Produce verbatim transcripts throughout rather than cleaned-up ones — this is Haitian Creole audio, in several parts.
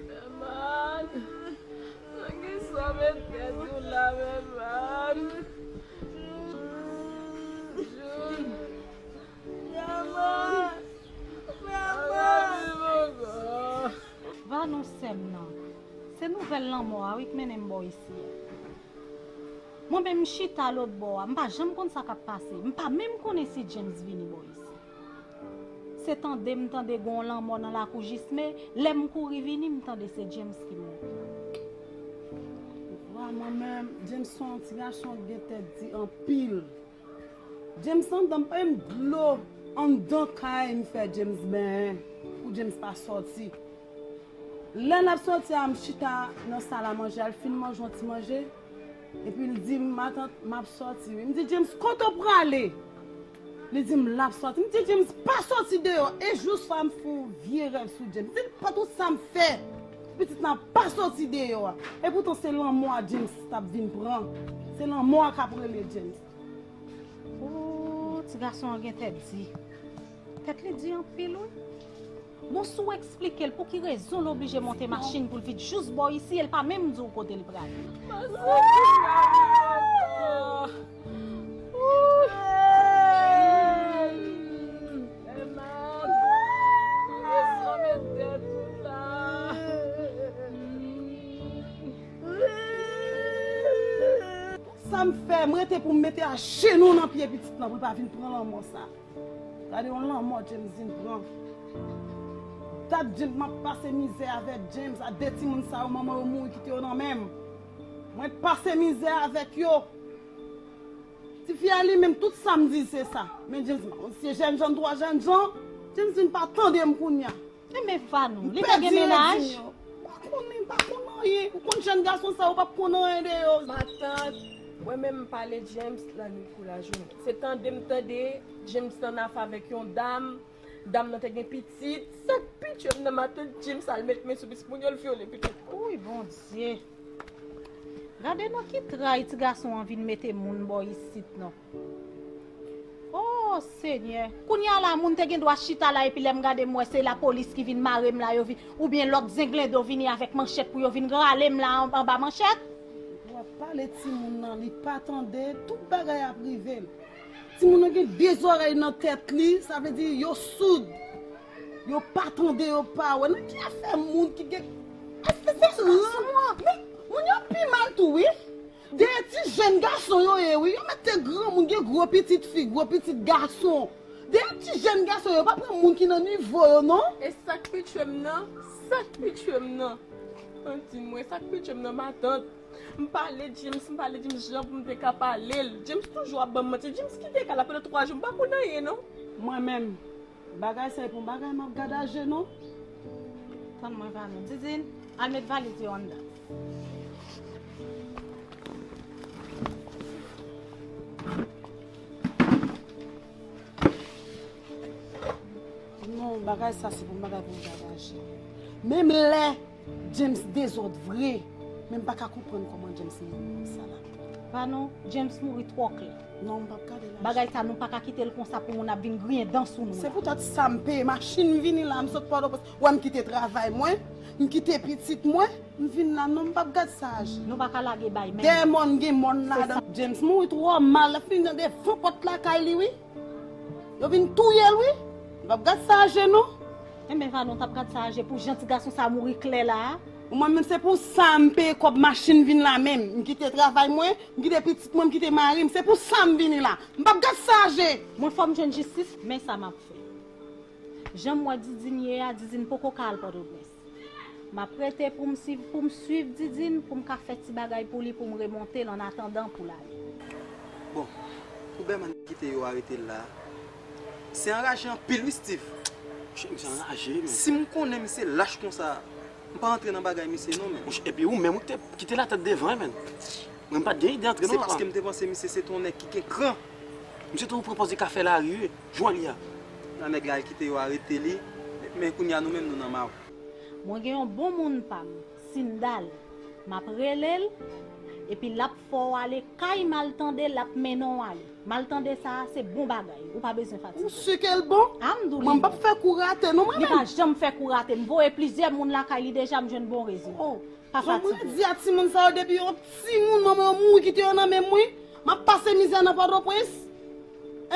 Eman, nan ki sa w met tèt ou la, Eman? Jun, Eman, Eman. Vanou, sè m nan, se nouvèl lanmò a wi k mennen m bò isi a. Mwen menm m chita lòt bò a, m pa janm konn sa k ap pase, m pa menm konnen si James vini bò isi. Se tande m tande gen yon lanmò nan lakou Jisme, lè m kouri vini, m tande se James ki mouri. Wa, mwen menm, James se yon ti gason ki gen tèt di anpil. James anndan, m pa menm dlo anndan kay m fè James benyen pou James pa sòti. Lè n ap sòti a, m chita nan sal a manje a, l fin manje yon ti manje, epi l di m, "Matant, m ap sòti wi." M di, "James, kote w prale?" Li di m l ap sòti. M di, "James, pa sòti deyò." E jou swa m fè yon vye rèv sou James. M di l, "Pou tout sa m fè, pitit lan pa sòti deyò a." Epoutan se lanmò a James t ap vin pran. Se lanmò a k ap rele James. Ooh, ti gason an gen tèt di. Tèt li di anpil wi. Bon, si w eksplike l pou ki rezon l oblije monte machin pou l vin jous bò isi e l pa menm di w kote l prale. Sa m fè, m rete pou m mete ajenou nan pye pitit lan pou l pa vin pran lanmò sa. Gade yon lanmò James vin pran. Dat James, m ap pase mizè avèk James, a de timoun sa yo, manman yo mouri kite yo nan men m. Mwen pase mizè avèk yo. Tifi a li menm, tout sa m di se sa. Men James, se jènjan, twa jènjan. James vin pa tande m kounye a. Enben Vanou, li te gen mennaj? M pa konnen, m pa konn anyen. Ou konn jèn gason sa, ou p ap konn anyen de yo. Matant, mwen menm m pale James lannwit kou lajounen. Se tande m tande James t ann afè avèk yon dam, dam nan te gen pitit. Sa k pi tchwe m nan, matant, James al met men sou pitit moun yo, l vyole pitit moun. Wouy, Bondye. Gade nan ki tray ti gason an vin mete moun bò isit non. Oh Senyè, kounye a la moun te gen dwa chita la epi lè m gade m wè se lapolis ki vin mare m la yo vin, oubyen lòt zenglendo vini avèk manchèt pou yo vin rale m la an- anba manchèt. W ap pale timoun nan, li pa tande, tout bagay ap rive l. Timoun nan gen de zòrèy nan tèt li, sa vle di yo soud. Yo pa tande, yo pa wè. Nan ki afè moun ki gen... Èske se gason an? Men, moun yo pi mal tou wi. De ti jèn gason yo ye wi. Yo mèt te granmoun, gen gwo pitit fi, gwo pitit gason. De ti jèn gason yo pa pran moun ki nan nivo yo non. E sa k pi tchwe m nan, sa k pi tchwe m nan. An di mwen, sa k pi tchwe m nan, matant. M pale James, m pale James jan pou m te ka pale l. James toujou ap ban m manti. James kite kay la pandan twa jou, m pa konn anyen non. Mwen menm, bagay sa e pa yon bagay m ap gade ajenou. Tann mwen, Vanou. Didin, al met valiz yo anndan. Non, bagay sa se pa yon bagay pou m gade ajenou. Menm lè James dezòd vre, men m pa ka konprann kòman James mouri konsa la. Vanou, James mouri twò klè. Non, m p ap gade la. Bagay sa nou pa ka kite l konsa pou moun ap vin griyen dan sou nou. Se poutèt sa m peye machin m vini la, m sot Pòtoprens. Wè m kite travay mwen, m kite pitit mwen, m vin la non, m p ap gad sa ajenou. Nou pa ka lage bay menm. Dèyè mòn gen mòn ladan. James mouri twò mal, l ap fin nan devan pòt lakay li wi. Yo vin touye l wi. M p ap gad sa ajenou. Enben Vanou, w t ap gad sa ajenou pou jan ti gason sa mouri klè la a. Mwen menm se pou sa m peye kòb machin vin la menm. M kite travay mwen, m kite pitit mwen, m kite mari m. Se pou sa m vini la. M p ap gad sa ajenou. Mwen fò m jwenn jistis, men sa m ap fè. Jan m wè Didine ye a, Didine poko ka al Pòtoprens. M ap rete pou m swiv, pou m swiv Didine, pou m ka fè ti bagay pou li, pou m remonte l an atandan pou l ale. Bon, pou Bèman kite yo arete l la, se anraje anpil wi, Steve. Monchè, misye anraje, men. Si m konnen misye lach konsa, m pa antre nan bagay misye non, men. Monchè, epi ou menm ou ki te, ki te latèt devan, men. Mwen m pa t gen ide antre non, papa. Se paske m te panse misye se te yon nèg ki gen kran. Misye toujou pran pòz li ka fè lari wi, jan li a. Nan nèg la al kite yo arete li, men kounye a nou menm nou nan maw. Mwen gen yon bon moun pa m, Sindal. M ap rele l, epi l ap fè w ale kay m al tande l, l ap mennen w ale. M al tande sa a, se bon bagay. Ou pa bezwen fatige. Ou si ke l bon? A, m di w li bon. Mwen m p ap fè kou rate non, mwen menm. Li pa janm fè kou rate. M voye plizyè moun lakay li deja, m jwenn bon rezilta. Oh, pa fatige. Jan mwen di a timoun sa yo, depi yon timoun, manman yo mouri kite yo nan men m wi. M ap pase mizè nan Pòtoprens.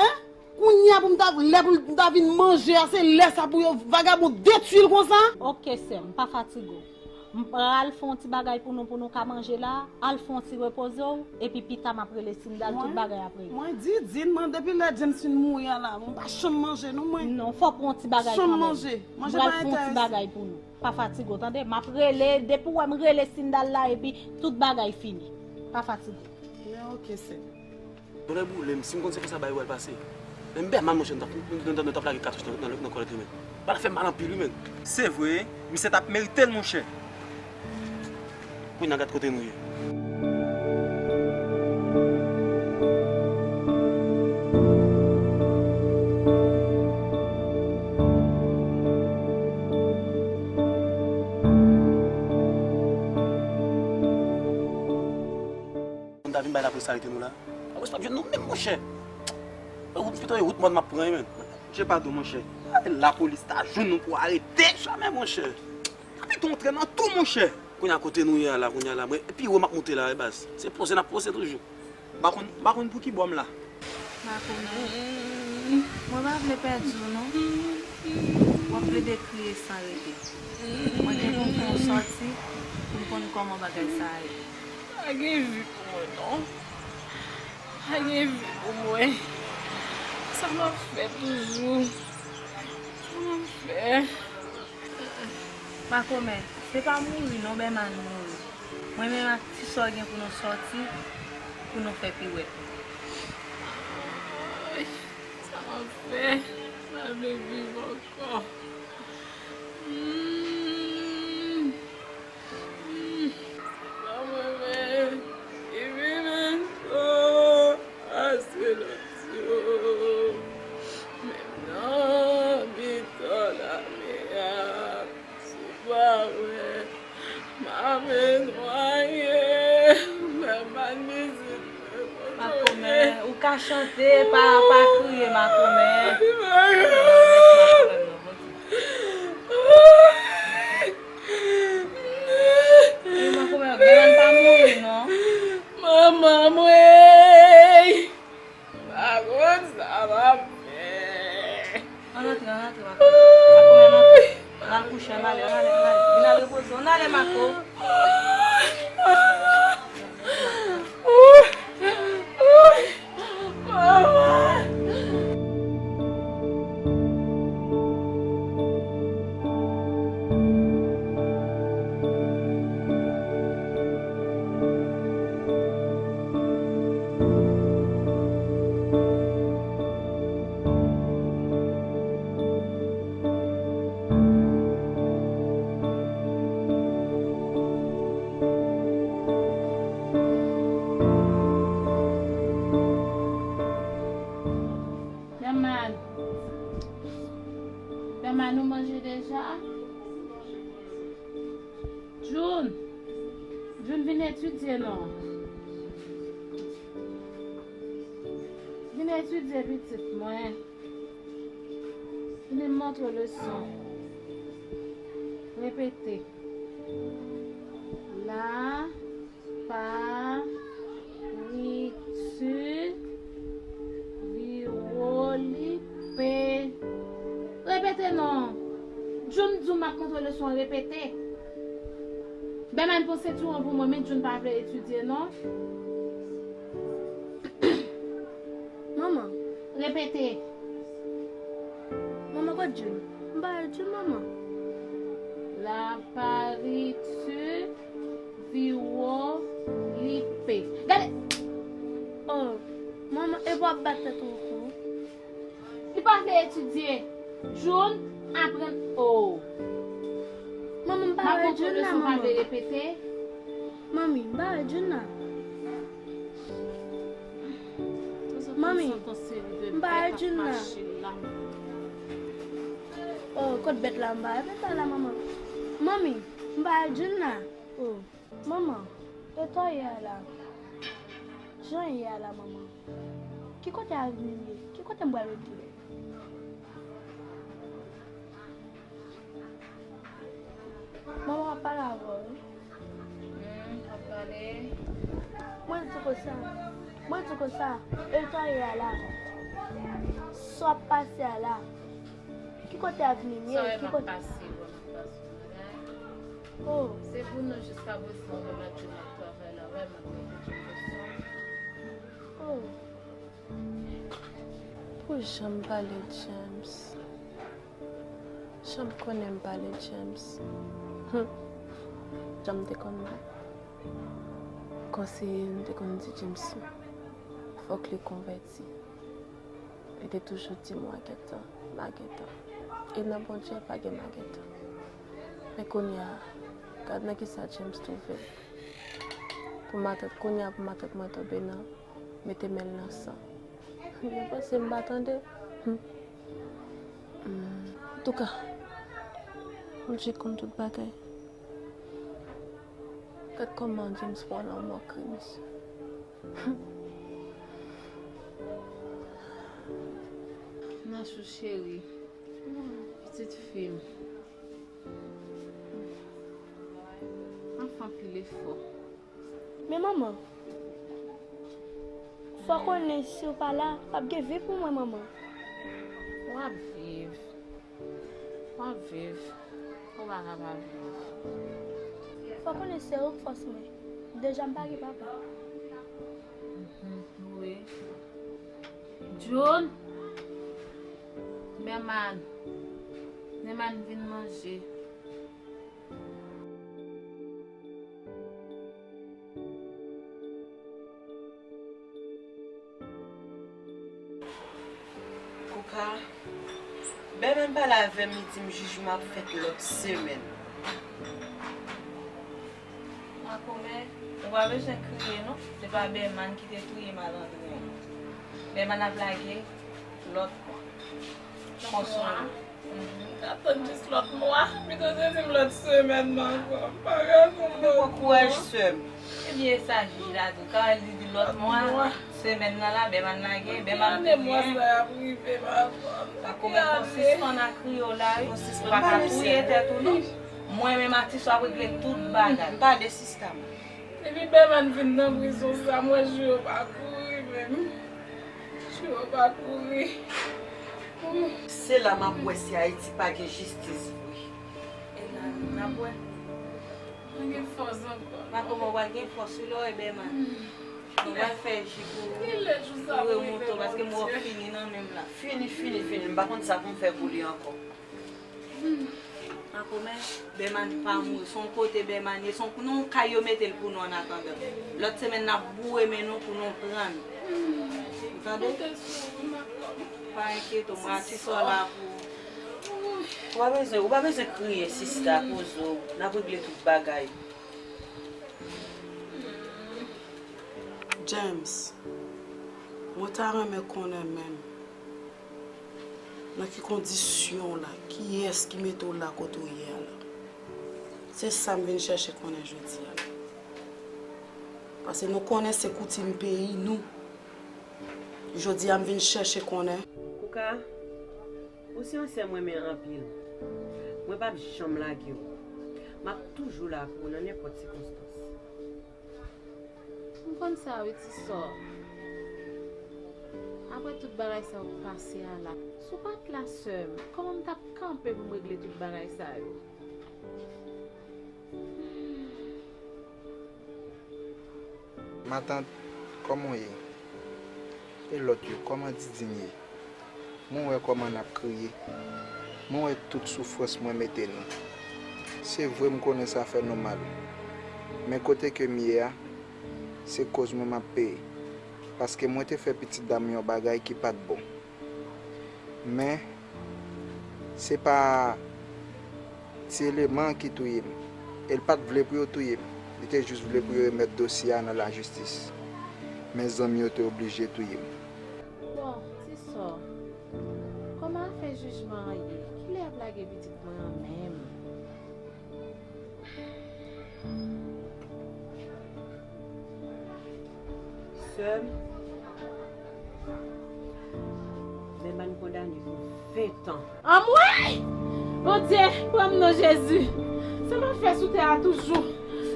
Hein? Kounye a pou m ta, lè pou m ta vin manje a, se lè sa pou yo vagabon detwi l konsa? Ok, sè m, pa fatige w. M pral fè yon ti bagay pou nou, pou nou ka manje la, al fè yon ti repoze w, epi pita m ap rele Sindal, tout bagay ap regle. Mwen, Didine, mwen, depi lè James fin mouri a la, mwen pa janm manje non, mwen. Non, fòk w yon ti bagay kanmenm. Janm manje. Manje pa enterese. M pral fè yon ti bagay pou nou. Pa fatige w, tande? M ap rele, depi w wè m rele Sindal la, epi tout bagay fini. Pa fatige w. Men ok, sè. Dòlè boule m, si m konn se konsa bagay yo pral pase. Men m Bèman, monchè, nou t ap, nou, nou, nou t ap lage katouch nan, nan, nan kò lòt yo, men. Bagay la fè m mal anpil, wi, men. Se vre, misye t ap merite l, monchè. Kounye a gad kote nou ye. Moun ta vin bay lapolis arete nou la. Lapolis p ap jwenn nou menm, monchè. Wout, pito e wout mòn m ap pran, wi, men. Monchè, padon, monchè. Lapolis ta jwenn nou pou arete. Jamè, monchè. Pito antre nan tou, monchè. Kounye a kote nou ye a la, kounye a la. Mwen, epi wo m ap monte la, wi, baz. Se poze n ap poze toujou. M pa konn, m pa konn pou ki bò m la. Makomè, mwen pa vle pèdi w non. W ap plede kriye san rete. Mwen gen pou m fè yon sòti pou m konn kòman bagay sa a ye. Pa gen vi pou mwen non. Pa gen vi pou mwen. Sa m ap fè toujou? Sa m ap fè? Makomè, se pa mouri non Bèman mouri. Mwen menm ak ti sa w gen pou nou sòti, pou nou fè piwèt. Ay, sa m ap fè? M pa vle viv ankò. Hmm. Hmm. Se pa mwen menm ki pi menm so pase lòt yo. Menm nan mitan lame a. Si w pa wè, m ap enwaye, m fè mal vizit mwen. Makomè, ou ka chante, pa, pa kriye, Makomè. Wi, Makomè, Bèman pa mouri, non. Manman mwen! M pa konn sa m ap fè. Ann antre, ann antre, Mako. Mako, ann antre. Ann al kouche, ann ale, ann ale, ann ale. Vin al repoze w, ann ale, Mako. Dèman, Dèman, nou manje deja? Jun, Jun, vin etidye non. Vin etidye, pitit mwen. Vin montre leson. Repete. La, pa, ri, ti, vi, wo, li, pe. Repete non. Jun di w m ap montre leson an, repete. Bèman, pran sentiwon pou mwen, men Jun pa vle etidye non. Manman. Repete. Manman, kot Jun? M Pale di manman. La parituvirolipe. Gade! Oh, manman, e w ap bat tèt ou kou. Li pa vle etidye. Joun aprann o. Manman, m pa wè Joun la, manman. Repete. Manmi, m pa wè Joun la. Manmi, m pa wè Joun la. Oh, kot bèt la, m pa wè bèt la, manman. Manmi, m pa wè Joun la. Oh. Manman, e tan ye a la? Jan ye a la, manman? Ki kote avni m ye? Ki kote m pral rete? Manman, m ap pale avè w, wi. Hmm, w ap pale. Mwen di konsa, mwen di konsa, e tan ye a la? Sa w ap pase a la? Ki kote avni m ye? Ki kote? Sa w wè m ap pase, w wè m ap pase yon bagay. Oh. Se pou nou jiska prezan, w wè m ap travay la, w wè m ap mete tout leson. Oh. Pou jan m pale James. Jan m konnen m pale James. Hum. Jan m te konn konseye, m te konn di James, fòk li konvèti. Li te toujou di m, "Wa gentan, m a gentan." E nan Bondye, pa gen ma gentan. Men kounye a, gad nan kisa James twouve l. Pou matant, kounye a, pou matant mwen tonbe nan, mete men l nan san. Mwen panse m pa tande. Hmm. Hmm. Antouka, Bondye konn tout bagay. Gad kòman James pran lanmò kri, mesye. Nachou cheri, pitit fi m, m ap fè anpil efò. Men manman, fò konnen si w pa la, p ap gen vi pou mwen, manman. W ap viv. W ap viv. Ou pa ka pa viv. Fò konnen se ou k fòs mwen. Deja m pa gen papa. Mhm, wi. June, Bèman, Bèman vin manje. Kouka, Bèman pale avè m, li di m jijman ap fèt lòt semèn. Makomè, ou pa bezwen kriye non, se pa Bèman ki te touye malandren an. Bèman ap lage lòt konsèy. M ap tann jis lòt mwa. Pito se di m lòt semèn nan ankò. M pa ka tann lòt mwa. Pran kouraj, sè m. Ebyen, e sa jij la di w. Carl di, di lòt mwa, semèn nan la, Bèman lage, Bèman ane mwa sa y ap rive, m pa konn. Makomè, fò w sispann ak kriye w la, wi. Ou pa ka touye tèt ou, non. Mwen menm, atis w ap regle tout bagay. M pale, sista m. Depi Bèman vin nan prizon sa, m wè jou yo pa kouri menm. Jou yo pa kouri. Se la m ap wè si Ayiti pa gen jistis vre. E la, n ap wè. Mwen gen fòs ankò. Makomè, w pral gen fòs wi lè w wè Bèman. Nou pral fè ji pou ou, pou remonte w, paske m wè w fini nan men m la. Fini, fini, fini. M pa konn sa pou m fè pou li ankò. Makomè, Bèman pa mouri. Se yon kote Bèman ye, se yon, nan yon kay yo mete l pou nou annatandan. Lòt semèn, n ap boure men nou pou nou pran l. Ou tande? Pa enkyete w, mwen atis w la pou ou. Ou pa bezwen, ou pa bezwen kriye, sista, poze w. N ap regle tout bagay. James, mwen ta renmen konnen menm. Nan ki kondisyon w la? Kiyès ki mete w la kote w ye a la? Se sa m vin chèche konnen jodi a la. Paske nou konnen se koutim peyi nou. Jodi a m vin chèche konnen. Kouka, ou se yon sè m renmen anpil. Mwen p ap janm lage w. M ap toujou la pou ou nan nenpòt sikonstans. M konn sa wi, ti sè. Apre tout bagay sa yo k pase a la, si w pa t la, sè m, kòman m t ap kanpe pou m regle tout bagay sa yo? Matant, kòman w ye? E lòt yo, kòman Didin ye? Mwen wè kòman n ap kriye. Mwen wè tout soufrans mwen mete nou. Se vre m konnen sa fè nou mal. Men kote ke m ye a, se koz mwen m ap peye. Paske mwen te fè pitit dam yon bagay ki pa t bon. Men, se pa ti eleman an ki touye m. E l pa t vle pou yo touye m. Li te jis vle pou yo remèt dosye a nan lajistis. Men zanmi yo te oblije touye m. Bon, ti sò, kòman afè jijman an ye? Kilè y ap lage pitit mwen an menm? Sè m, Bèman kondane pou ven tan. Anmwey! Bondye, pran m non, Jezi. Sa m ap fè sou tè a toujou?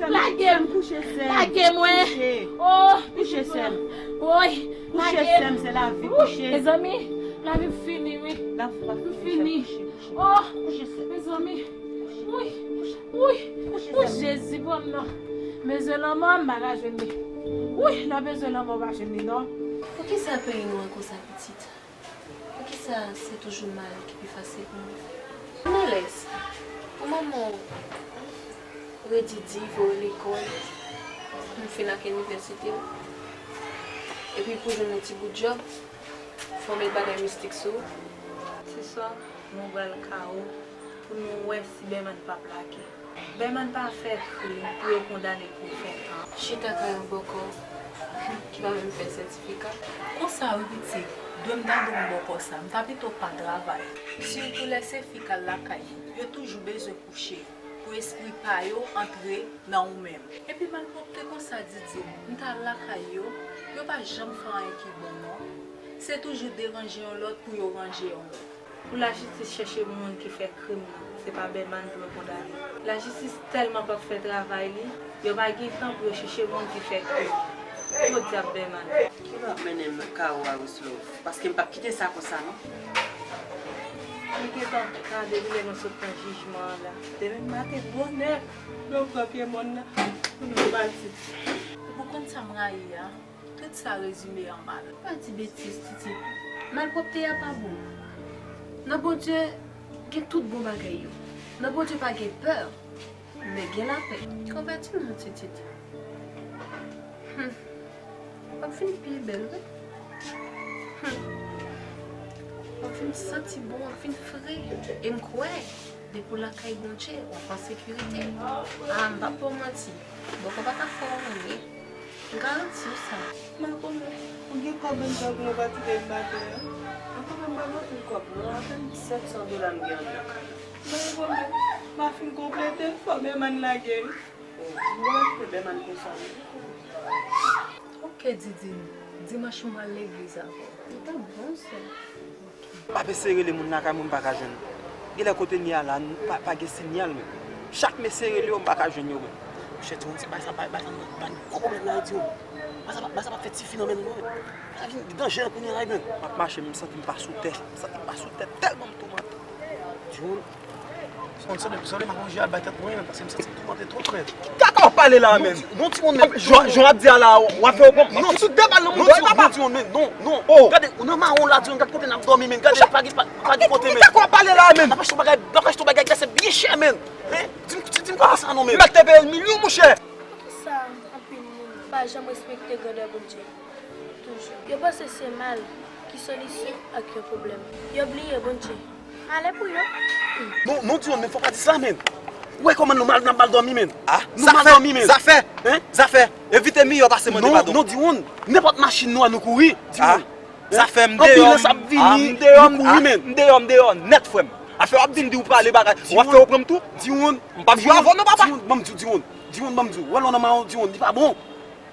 Lage m! Kouche, sè m. Lage mwen! Kouche. Oh, kouche, sè m. Woy! Kouche, sè m, se lavi, kouche. Mezanmi, lavi m fini, wi. Lavi m fini, sè m. Kouche, kouche. Oh, mezanmi. Wi, wi, wi, Jezi, pran m non. Bezwen lanmò, m pa ka jwenn li. Wi, lè w bezwen lanmò, w pa jwenn li non. Poukisa peyi nou an konsa, pitit? Poukisa se toujou mal ki pi fasil pou nou? M alèz. Pou manman w redi di, voye w lekòl, pou m fin ak inivèsite w. Epi pou jwenn yon ti bout djòb, fò w met bagay mistik sou ou. Se sa, nou pral ka ou pou nou wè si Bèman p ap lage. Bèman pa fè krim pou yo kondane l pou ven tan. Chita kay yon bòkò ki pa menm fè sètifika. Konsa wi pitit, dwe m ta dwe yon bòkò sa, m ta pito pa travay. Sitou lè se fi k al lakay yo, yo toujou bezwen kouche pou espri pa yo antre nan ou menm. Epi malpwòpte konsa, Didine, m t al lakay yo, yo pa janm fè anyen ki bon non. Se toujou deranje yon lòt pou yo ranje yon lòt. Pou lajistis chèche moun ki fè krim nan, se pa Bèman pou yo kondane. Lajistis tèlman p ap fè travay li, yo pa gen tan pou yo chèche moun ki fè krim. Podyab Bèman. Ki lè w ap mennen m nan kawo a, Wislove? Paske m p ap kite sa konsa non. Li gentan ta depi lè nou sot nan jijman an la. Demen maten bonè, lè w pran pye mòn nan, pou nou pati. Ou konn sa m rayi a? Tout sa rezime an mal. Pa di betiz, Titi. Malpwòpte a pa bon. Nan Bondye, gen tout bon bagay yo. Nan Bondye pa gen pè, men gen lapè. Konvèti non, Titi. Hmm. W ap vin pi bèl, wi. Hmm. W ap vin santi bon, w ap vin fre. E m kwè, depi w lakay Bondye, w ap an sekirite. A, m p ap ba w manti. Bòkò pa ka fè w anyen. M garanti w sa. Malcom, ou gen kòb anndan pou nou pati demen maten an? An konprann pa gen anpil kòb non, apèn sèt san dola m gen anndan kay la. Malcom, m a fin konplete l, fò Bèman lage l. Oh, m wè ke Bèman konsa wi. Ok, Didine, dimanch mwen pral legliz avè w. Li t ap bon, sè. Pape se rele moun lakay mwen, m pa ka jwenn. Genlè kote m ye a la, n-, pa, pa gen sinyal, men. Chak m eseye rele yo, m pa ka jwenn yo, men. Monchè, Diwonn, se bagay sa, bagay, bagay sa, ban n gwo pwoblèm la, Diwonn. Bagay sa, bagay sa pa fè tifi nan men nou, non, men. Bagay vin danjere kounye a la, men. M ap mache, m santi m pa sou tè. M santi m pa sou tè, tèlman m toumante. Diwonn. Sonde, sonde, sonde, m ap oblije al bay tèt mwen, men, paske m santi m toumante twòp, men. Kaka w pale la, men. Non, Diwonn, men. Jan, jan w ap di a la, w ap fè yo pran, m ap fout ou de bal nan mouda w, papa. Non, Diwonn, men, non, non. Oh. Gade, ou nan mawon la, Diwonn, gad kote n ap dòmi, men. Gade, pa gen, pa, pa gen kote, men. Kaka w pale la, men. N ap achte yon bagay, n ap achte yon bagay glase byen chè, men. Hein? Di m, di m kòman sa non, men. M mèt te peye l milyon, monchè. Poukisa anpil moun pa janm respekte grandè Bondye? Toujou. Yo panse se mal ki solisyon ak yon pwoblèm. Yo bliye Bondye. Malè pou yo. Non, non, Diwonn, men fò pa di sa, men. Ou wè kòman nou mal, n ap mal dòmi, men. Ah, nou mal dòmi, men. Zafè, zafè, hein? Zafè. Evite miyò pase mande padon. Non, non, Diwonn, nenpòt machin nwa nou kouri, Diwonn. Ah, zafè, m deyò, anbilans ap vini, nou kouri, men. M deyò, m deyò nèt, frè m. Afè w ap vin di w prale bagay, w ap fè yo pran m tou? Diwonn, m p ap jwe avè w non, papa. Diwonn, ban m di w, Diwonn. Diwonn, ban m di w. Wè lè w nan mawon, Diwonn, li pa bon.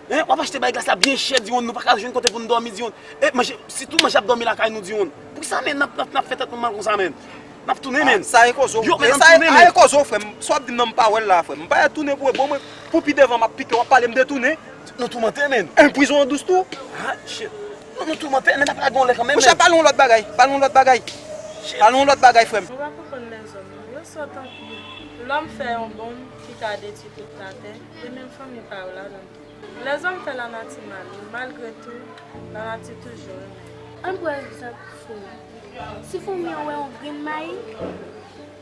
Hein, w ap achte bagay glas la byen chè, Diwonn, nou pa ka jwenn kote pou n dòmi, Diwonn. E manje, sitou manje ap dòmi lakay nou, Diwonn. Poukisa, men, n ap, n ap, n ap fè tèt nou mal konsa, men? N ap tounen, men. Sa e koze w. Yo, men, n ap tounen, men. Sa e koze w, frè m. Sa w ap di m nan, m pa wè l la, frè m. M pa tounen pou bon, mwen. Pou pi devan, m ap pike w, w ap pale m de tounen. Nou toumante, men. En prizon an dous tou. Ah, shit. Non, nou toumante, men n ap lage yon lè kanmenm, men. Monchè, pale yon lòt bagay. Pale yon lòt bagay. Shit. Pale yon lòt bagay, frè m. Ou pa konprann lèzòm, non. Yo sòt anpil. Lòm fè yon bonm ki ka detwi tout latè, e menm fanmi pa yo ladan l tou. Lèzòm fè lanati mal, wi, malgre tou, lanati toujou renmen. Ann pran egzanp foumi. Si foumi an wè yon grenn mayi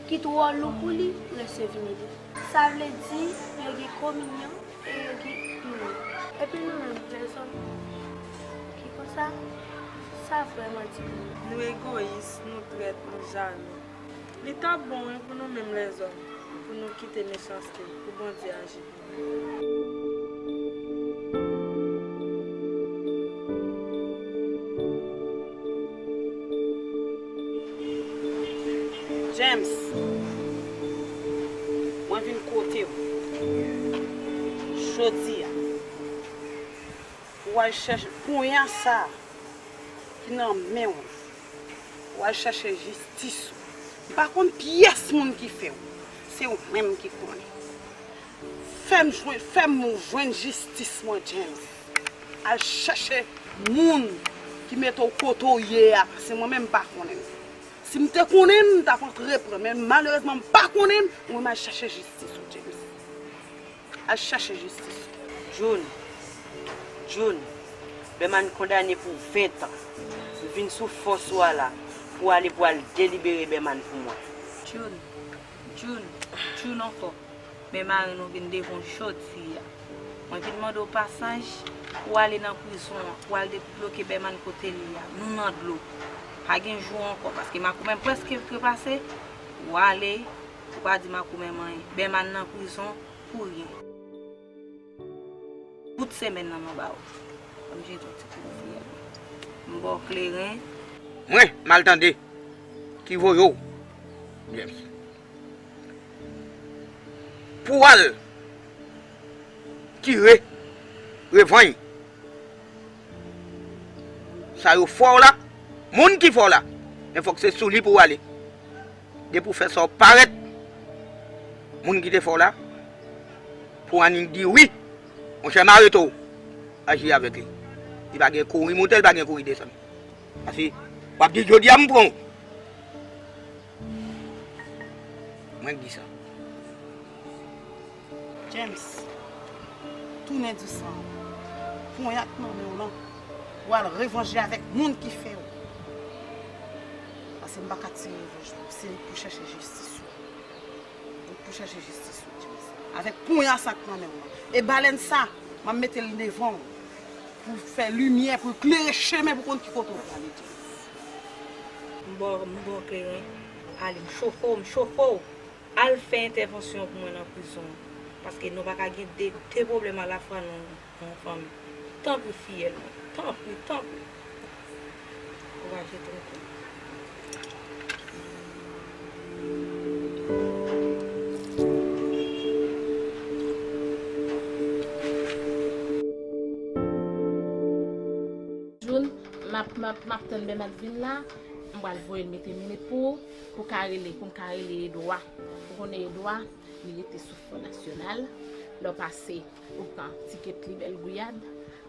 ki twò lou pou li, rese vini li. Sa vle di, yo gen kominyon e yo gen inyon. Epi nou menm, lèzòm ki konsa, sa vrèman di pou nou. Nou egoyis, nou trèt, nou jalou. Li t ap bon, wi, pou nou menm lèzòm, pou nou kite mechanste, pou Bondye aji pou nou. James, mwen vin kote w jodi a. Ou al chèche ponya sa a ki nan men w. Ou al chèche jistis ou. M pa konn pyès moun ki fè w. Se ou menm ki konnen. Fè m jwenn, fè m jwenn jistis mwen, James. Al chèche moun ki mete w kote w ye a, paske mwen menm m pa konnen l. Si m te konnen l, m t ap antreprann, men malerezman m pa konnen l, mwen m al chèche jistis ou, James. Al chèche jistis ou. June, June, Bèman kondane pou ven tan. M vin sou fòs ou a la pou w ale pou w al delibere Bèman pou mwen. June, June, June ankò. Men mari nou vin devan w jodi a. Mwen vin mande w pasaj pou w ale nan prizon an, pou w al debloke Bèman kote li a. Nou nan dlo. Pa gen jou ankò, paske makomè m prèske trepase. Ou ale, ou pa di makomè m anyen. Bèman nan prizon pou ryen. Bout semèn nan mwen ba w. Ban m jete yon ti kou nan fiyèl mwen. M ba w kleren. Mwen, m al tande. Ki voye w, James. Pou w al tire revanj sa yo fè w la, moun ki fè w la, men fòk se sou li pou w ale. Depi w fè sa w parèt, moun ki te fè w la, pou annik di wi, monchè, m arete w, aji avèk li. Li pa gen kouri monte, li pa gen kouri desann. Paske w ap di jodi a m pran w. Mwen k di sa. James, tounen di san an. Ponya k nan men w lan, w al revanje avèk moun ki fè w. Paske m pa ka tire revanj pou, se pou chèche jistis ou. Pou chèche jistis ou, James. Avèk ponya sa k nan men w lan. E balèn sa, m ap mete l devan w pou fè limyè, pou klere chemen pou konn ki kote w prale, James. M ba w, m ba w kleren. Ale, m chofe w, m chofe w. Al fè entèvansyon pou mwen nan prizon an. Paske nou pa ka gen de, de pwoblèm alafwa nan yon fanmi. Tanpri, fiyèl mwen. Tanpri, tanpri. Kouraje twonpe. June, m ap, m ap, m ap tann Bèman vin la. M pral voye l mete minit pou ou, pou w ka rele, pou m ka rele Edwa. Ou konnen Edwa, li rete sou Fò Nasyonal. Lè w pase, ou pran Ti Ketli Bèl Gouyad,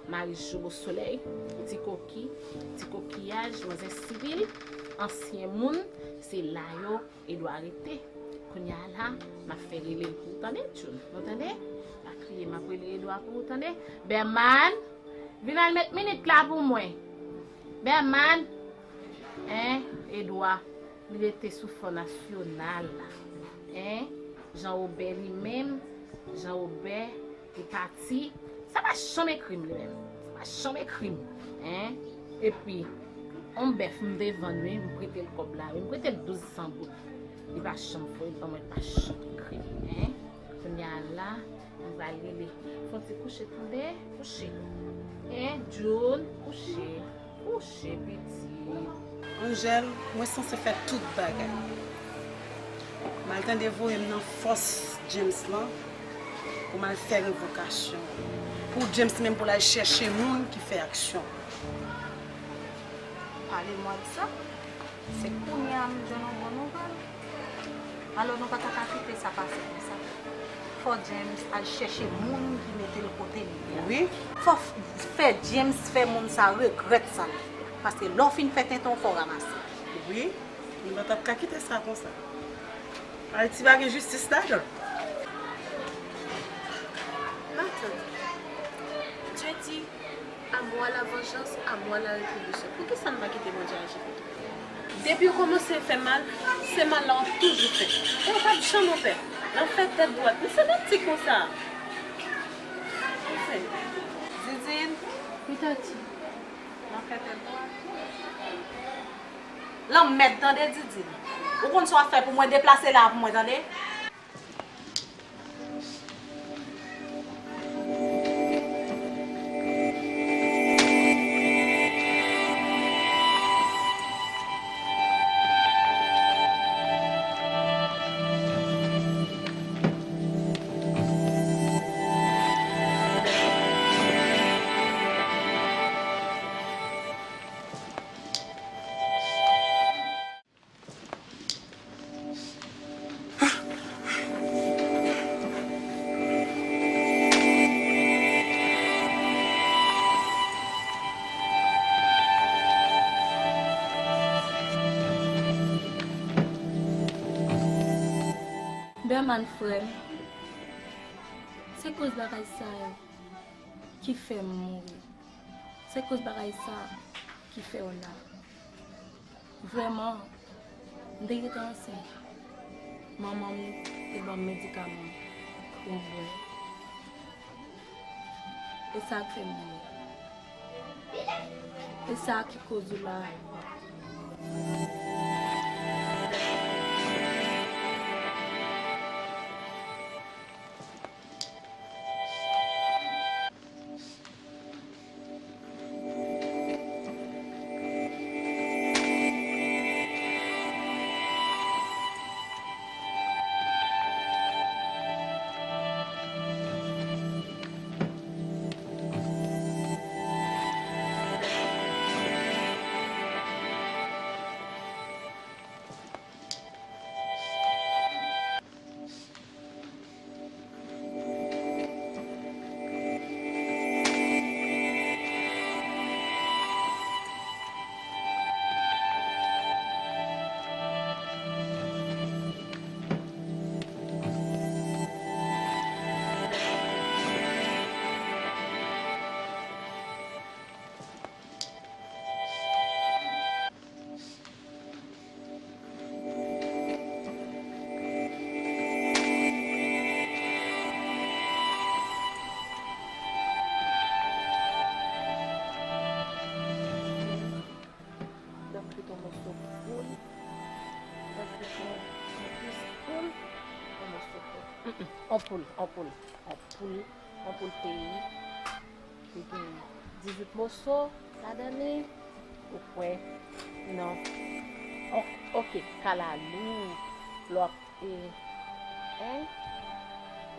Maris Jobo Solèy, Ti Koki, Ti Kokiyaj, Manzè Sivil, ansyen moun, se la yo Edwa rete. Kounye a la, m ap fè rele l pou ou tande, June. Nou tande? Pa kriye, m ap rele Edwa pou ou tande. Bèman, vin al met minit la pou mwen. Bèman, en, Edwa, li rete sou Fò Nasyonal la. En, Jan Wobè li menm, Jan Wobè, li pati. Sa pa janm ekri m li menm. Sa pa janm ekri m. En, epi, yon bèf m te vann wi, m prete l kòb la wi, m prete l douz san goud. Li pa janm voye l ban mwen, li pa janm ekri m. En, kounye a la, m pral rele. Fè yon ti kouche tande, kouche. En, June, kouche. Kouche, pitit. Angel, mwen sanse fè tout bagay. M al tande voye m nan fòs James lan pou m al fè revokasyon. Pou James menm pou l al chèche moun ki fè aksyon. Pale mwa de sa. Se kounye a m jwenn yon bon nouvèl. Alò, nou pa ta ka kite sa pase konsa. Fò James al chèche moun ki mete l kote li ye a. Wi. Fò f-, fè James fè moun sa regrèt sa l fè. Paske lè w fin fè tenten w, fò w ranmase. Wi. Nou pa t ap ka kite sa konsa. Ayiti pa gen jistis ladan l. Matant, Dye di, à moi la vengeance, à moi la rétribution. Poukisa n pa kite Bondye aji pou nou? M Depi yo kòmanse fè mal, se mal la w ap toujou fè. E w p ap janm anpè. L ap fè tèt dwat. Men se nan ti konsa. Anfen. Didin. Wi, Tati. L ap fè tèt dwat. Lanmèd, tande, Didin. Ou konn sa w ap fè pou mwen, deplase la pou mwen, tande? Berman, frè m, se koz bagay sa yo ki fè m mouri. Se koz bagay sa ki fè w la. Vrèman, m te gentan ansent. Manman m te ban m medikaman pou m bwè. E sa k fè m mouri. E sa ki koz ou la. N ap fè yon mòso poul. N ap fè yon pis poul. Yon mòso poul. Mm, mm. On poul, on poul. On poul, on poul peyi. Li gen dizuit moso ladan li. Ou kwè? Non. O-, oke, kalalou. Lè w ap, e, en?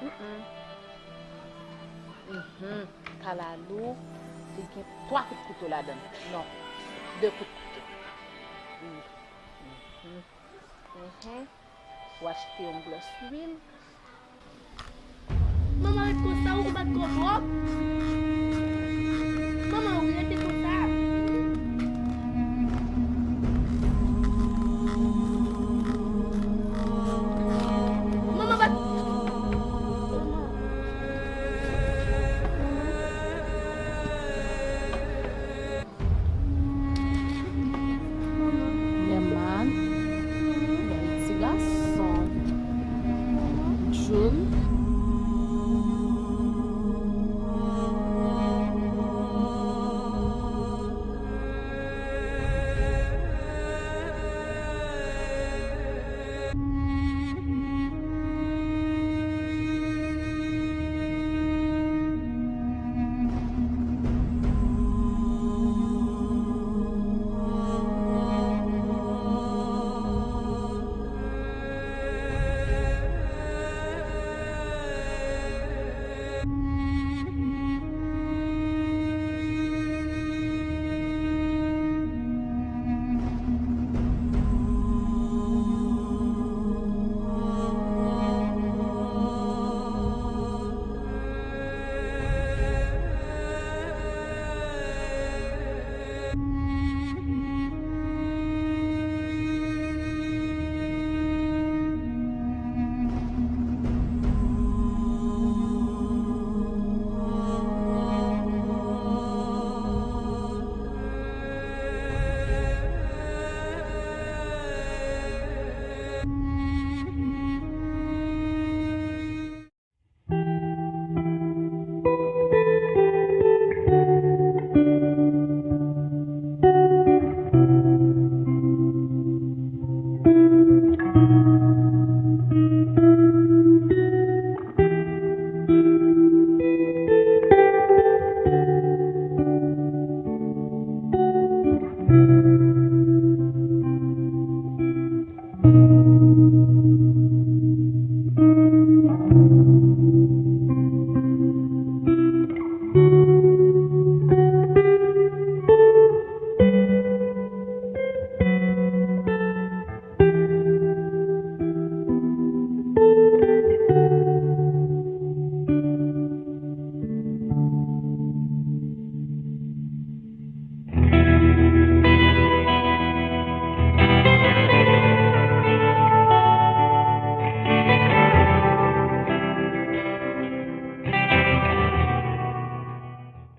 Mm, mm. Mhm. Kalalou, li gen twa kout kouto ladan l. Non, de kout kouto. Wi. Mhm. Mhm. Ou achte yon glòs lwil. Manman, ret konsa, ou konn bat kò twòp. Manman, wi, rete konsa. Manman, bat. Lèman, yon ti gason, Jun,